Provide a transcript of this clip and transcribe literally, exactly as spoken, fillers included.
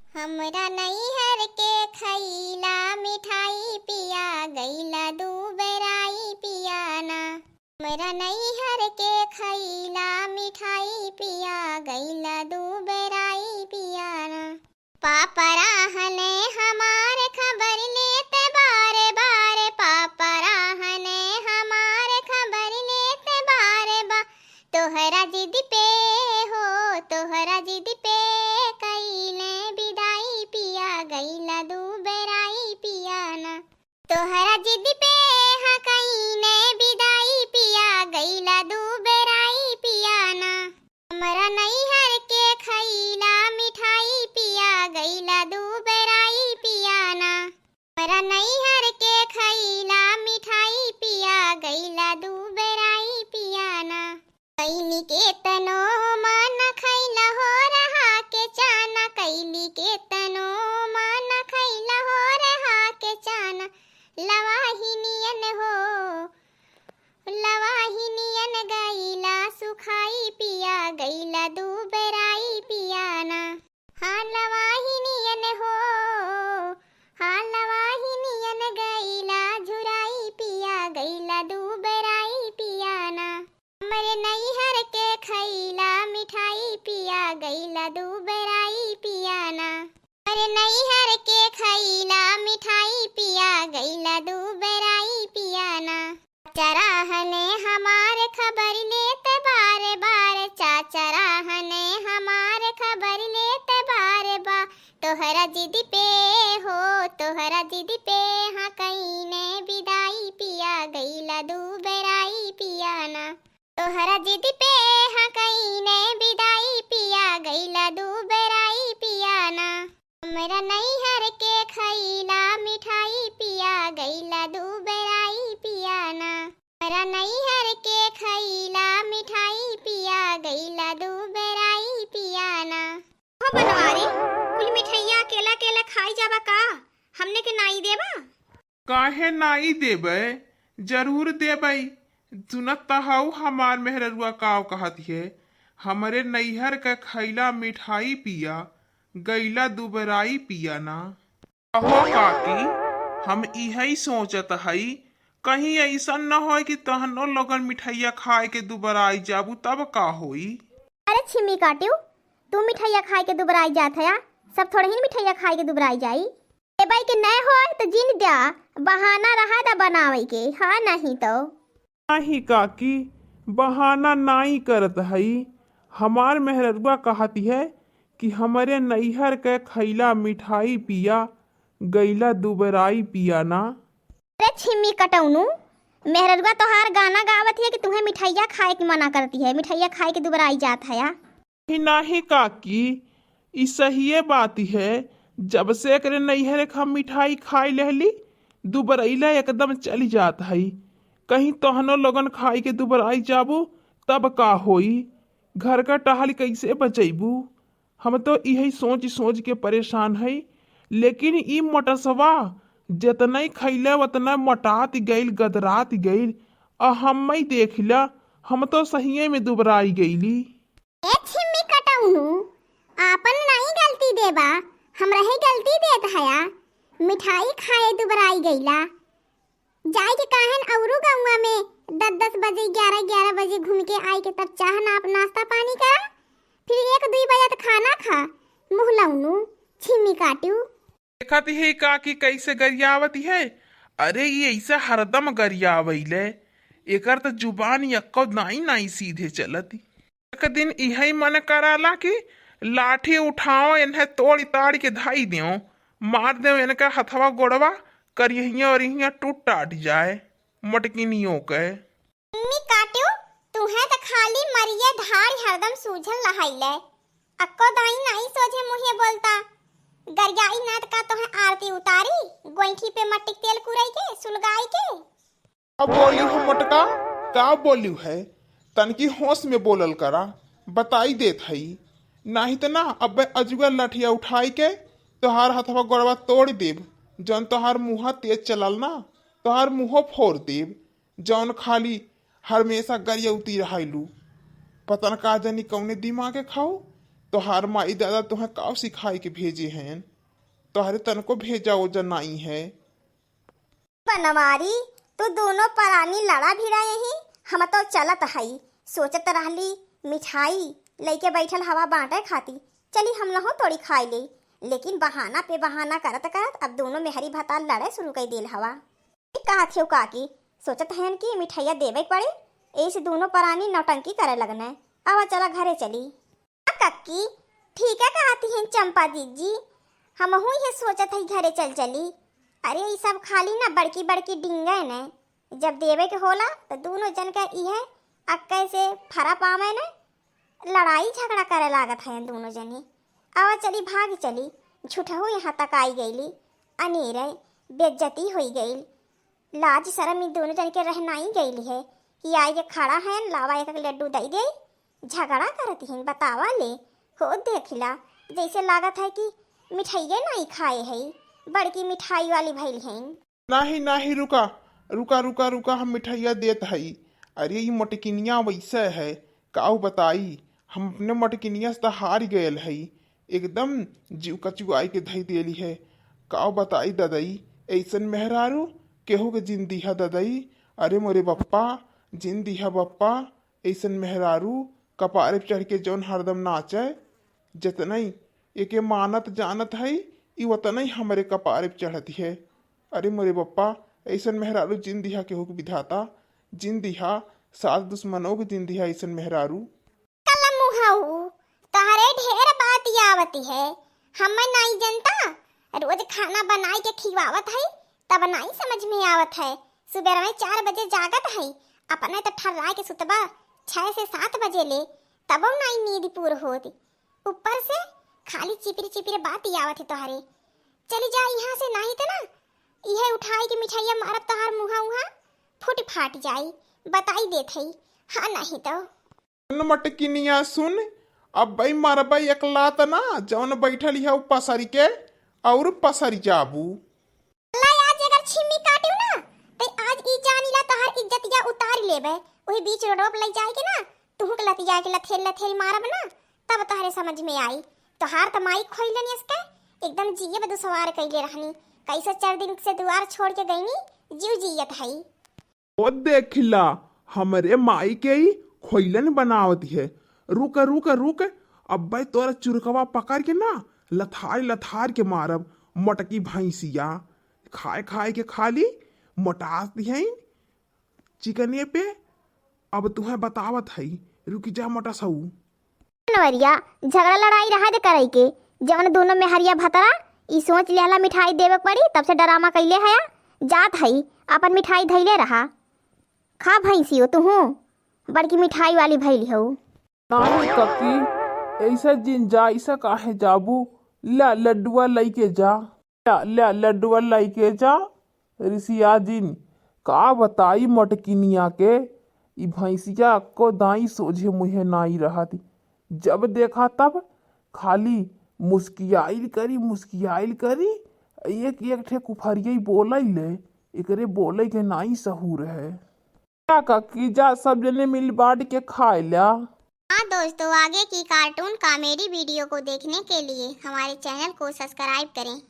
हमरा नैहर के खैला मिठाई पिया गैला दुबराई पिया ना। हमरा नैहर के खैला मिठाई पिया गैला दुबराई पिया ना। पापा रहने हमार खबर लेत बार बार, पापा रहने हमार खबर लेत बार बार। तोहरा जिद पे हो, तोहरा जिद पे कइले बिदाई पिया गइला दुबराई पिया ना। तोहरा जिद पे हाँ कइले बिदाई पिया गइला दुबराई पिया ना। हमरा नैहर के खैला मिठाई पिया गइला दुबराई पिया ना। हमरा नैहर के खैला मिठाई पिया गइला दुबराई पिया ना। कैली केतनो मन खैला हो रहा के चाना, कैली केतनो मन खैला हो रहा के चाना। लवाहिनियन हो, लवाहिनियन गैला सुखाई पिया गैला दुबराई पिया ना। हाँ लवाहिनियन हो, हाँ लवाहिनियन गैला झुराई पिया गैला दुबराई पिया ना। हमरे नैहर के खैला मिठाई पिया गैला दुबराई पिया ना। हमरे नैहर के खैला मिठाई पिया गैला दुबराई पिया ना। चराहने हमार खबर लेत बार बार, चाचा रहने हमार खबर लेत बार बार। तोहरा जिद पे हो, तोहरा जिद पे हाँ कइले बिदाई पिया गइला दुबराई पिया ना। तोहरा जिद पे हाँ कइले बिदाई पिया गइला दुबराई पिया ना। हमरा नैहर के खैला मिठाई पिया गइला दुबराई पिया ना। हमरा नैहर के खैला मिठाई पिया गइला दुबराई पिया ना। हो बनवारी, कुल मिठाइया अकेला अकेला खाई जाबा का? हमने के नाई देबा? काहे नाई देबै? जरूर देबै। सुनत त हऊ हमार मेहररुआ काव कहत है, हमरे नैहर के खैला मिठाई पिया गैला दुबराई पिया ना। अहो काकी, हम इहई सोचत हई, कहीं अइसन न होय कि तहनो लोगन मिठाइया खाए के दुबराई जाबू, तब का होई? अरे छिम्मी काटियो, तू मिठाइया खाए के दुबराई जात हया, सब थोड़े ही मिठाइया खाए के दुबराई जाई। ए बाई के नय होय त जिन द्या, बहाना रहा दा बनावे के, हाँ नहीं तो। नाही काकी, बहाना नाई करत हई। हमार मेहररुआ कहती है कि हमरे नैहर के खैला मिठाई पिया, गैला दुबराई पिया ना। अरे छिम्मी कटौनू, मेहररुआ तोहार गाना गावत है कि तुम्हें मिठाइया खाए के मना करती है, मिठाइया खाए के दुबराई जात है या? ही नाही काकी, ई सहिए बात है। जब से एकरे नैहर के हम मिठाई खाई लेहली, दुबरैला एकदम चली जात हई। कहीं तोहनो लोगन खाई के दुबराई जाबू, तब का होई? घर का टहल कैसे बचैबू? हम तो इहई सोच सोच के परेशान हई। लेकिन ई मोटसवा जेतनै खैले ओतनै मोटात गइल, गदरात गइल। आ हम्मै देखिला, हम तो सहिए में दुबराई गइली। ए छिम्मी कटौनू, आपन नाई गलती देबा, हमरहे गलती देत हया। मिठाई खाए दुबराई गइला। जाए के काहेन औरू गौवा में दस दस बजे, ग्यारह ग्यारह बजे घूम के आए के तब चाह नाप नाश्ता पानी करा, फिर एक दुई बजे त खाना खा, मुँह लौनू, छिम्मी काटू। देखत ही काकी कैसे गरियावत है। अरे, ई ऐसे हरदम गरियावैले, एकर त जुबान यक्को नाई नाई सीधे चलत। एक दिन इहई मन कराला कि लाठी उठाओ, इन्हें तोड़ ताड़ के धाई देओ, मार देओ इनका हथवा गोड़वा, करिहिया और इहिया टूट टाट जाए, मोटकिनियों के। मम्मी काट्यो, तुहें त खाली मरिये ढाढ़ हरदम सूझल रहैले। अक्को दाई नाई सोझे मुँहे बोलता। गरियाई ना त का तोहें आरती उतारी, गोइठी पे मट्टी के तेल कुरई के, सुलगाई के? का बोलिउ है मोटका, का बोलिउ है? तनकी होश में बोलल करा, बताई देत हई। नाहीं त ना, अब्बे अजुआ लठिया उठाई के तोहार हथवा गोड़वा तोड़ देब। जौन तोहार मुँहा तेज चलल ना, तोहार मुँहो फोड़ देब। जौन खाली हमेशा गरियौती रहैलू। पता न का जानी कौने दिमागे खाओ, तोहार माई दादा तोहे काव सिखाई के भेजे हैं? तोहरे तनको भेजा ओजा नाई है। बनवारी, तू दोनों परानी लड़ा भिड़ा यही, हम तो चलत हई। सोचत रहली मिठाई लइके बैठल हवा बाँटे खाती, चली हम लहो तोड़ी खाई ले, लेकिन बहाना पे बहाना करत करत अब दोनों मेहरी भतार लड़े शुरू कर देल हवा। ठीक कहत हो काकी, सोचत हन कि मिठाइया देवे के पड़े, यही से दोनों परानी नौटंकी करे लगने। आवा चला घरे चली। हाँ कक्की, ठीक है कहती हैं चंपा दीदी, हमहू ये सोचत हई घरे चल चली। अरे ई सब खाली ना बड़की बड़की डिंगे ने, जब देवे के होला तो दोनों जन के इहे अक्के से फरा पावे ने, लड़ाई झगड़ा करे लागत हैं दोनों जने। आवा चली भाग चली, झूठहू यहाँ तक आई गईली, अनेरे बेइज्जती होई गईल। लाज शरम ई दोनों जन के रहनाई गइल है कि आई के खड़ा है, लावा एक एक लड्डू दई दे, झगड़ा करत हिन, बतावा ले। हो देखिला, जैसे लागत है कि मिठाइये नाई खाए है, बड़की मिठाई वाली भइल है। नाही, नाही, रुका, रुका, रुका, रुका, हम मिठाइया देत हई। अरे, ई मोटकिनिया वैसे है, काऊ बताई, हम अपने मोटकिनिया से त हार गयल हई, एकदम जीव कचुआई के धई देली है। काऊ बताई ददई, ऐसन मेहरारू केहू के जिन दिहा ददई। अरे मोरे बप्पा, जिन दिहा बप्पा, ऐसन मेहरारू कपारे पे चढ़ के जौन हरदम नाचे, जतनई एके मानत जानत हई, ई वतनई हमरे कपारे पे चढ़त है। अरे मोरे बप्पा, ऐसन मेहरारू जिन दिहा केहू के विधाता, जिन दिहा सास दुश्मनों के जिन दिहा ऐसन मेहरारू। कलम मुहाऊ, तोहरे ढेर बात आवत है, हमें नाई जनता, रोज खाना बनाई के खिवावत है, तब नाई समझ में आवत है। सुबह में चार बजे जागत है, अपने तो ठर्रा के सुतबा छह से सात बजे ले, तबो नाई नींद पूर होत। ऊपर से खाली चिपिर चिपिर बात आवत है तोहरे। चली जा यहाँ से, नाही त ना इहे उठाई के मिठाइया मारब तोहार मुहा उहा फूट फाट जाई, बताई देत हई। हाँ नाही तो। सुन मटकिनिया सुन, अब्बई मारबई एक लात ना, जौन बैठल है उ पसरी के और पसरी जाबू। ला आज अगर छिम्मी काटियो ना, ते आज ई जानी ला तोहार इज्जतिया उतार लेबे। वही बीच रोडवा पे लई जाए के ना, तुहू के लतिया के लथेल लथेल मारब ना, तब तोहरे समझ में आई। तोहार त माई खोइलन इसके एकदम जिए बदुसवार कइले रहनी। कैसे चार दिन से दुआर छोड़ के गईनी, जीव जियत हई। ओ देखिला, हमरे माई के ई खोइलन बनावत है। रुक, रुक, रुक, अब्बे तोरा चुरकवा पकड़ के ना लथार लथार के मारब, मोटकी भैंसिया। खाए खाए के खाली मोटास दिहैं चिकने पे। अब तुहें बतावत हई, रुकि जा मोटसऊ। नवरिया, झगड़ा लड़ाई रहा दे करई के, जवन दोनों मेहरिया भतरा ई सोच लेहला मिठाई देवे के पड़ी, तब से डरामा कइले हया। जात हई, अपन मिठाई धइले रहा, खा भैंसियो तुहू, बड़की मिठाई वाली भइली हऊ। नाहीं ककी, ऐसा जिन जा, ऐसा काहे जाबू? ल्या लड्डुआ लइके जा, ल्या, ल्या लड्डुआ लइके जा। रिसिया जिन, का बताई मोटकिनिया के, ई भैंसिया को दाई सोझे मुँहे नाई रहत। जब देखा तब खाली मुस्कियाइल करी, मुस्कियाइल करी। एक एक ठे कुफरिया बोलइ ले, एकरे बोलइ के नाई सहूर है। जा ककी जा, सब जने मिल बांट के खाए ल्या। हाँ दोस्तों, आगे की कार्टून कॉमेडी वीडियो को देखने के लिए हमारे चैनल को सब्सक्राइब करें।